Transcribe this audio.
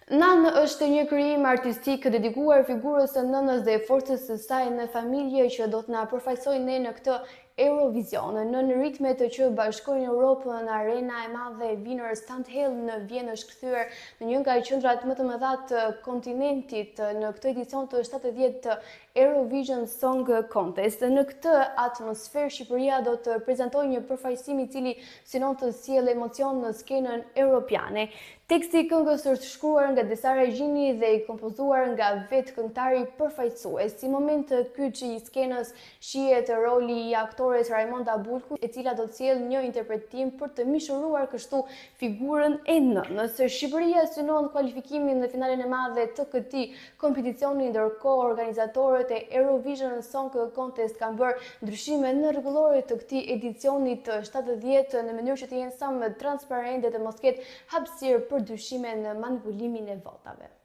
Nanë është një krijim artistik dedikuar figurës së nënës dhe forcës së saj në familje që do të na përfaqësojë ne në këtë Eurovision. Nën ritmet që bashkojnë Europën, arena e madhe Wiener Stadthalle në Vjenë është kthyer në një nga qendrat më të mëdha të kontinentit në këtë edicion të 70 të Eurovision Song Contest. Në këtë atmosferë Shqipëria do të prezantojë një përfaqësim i cili synon të sjellë emocion në skenën europiane. Teksti i këngës është shkruar nga Desara Gjini dhe i kompozuar nga vetë këngëtari përfaqësues. Si moment kyç i skenës shihet roli i aktores Rajmonda Bulku, e cila do të sjellë një interpretim për të mishëruar kështu figurën e nënës. Shqipëria synon kualifikimin në finalen e madhe të këtij kompeticioni, ndërkohë organizatorët e Eurovision Song Contest kanë bërë ndryshime në rregullore të këtij edicioni të 70 në mënyrë që të jenë sa më transparente dhe të mos ketë hapësirë për dyshime në manipulimin e votave.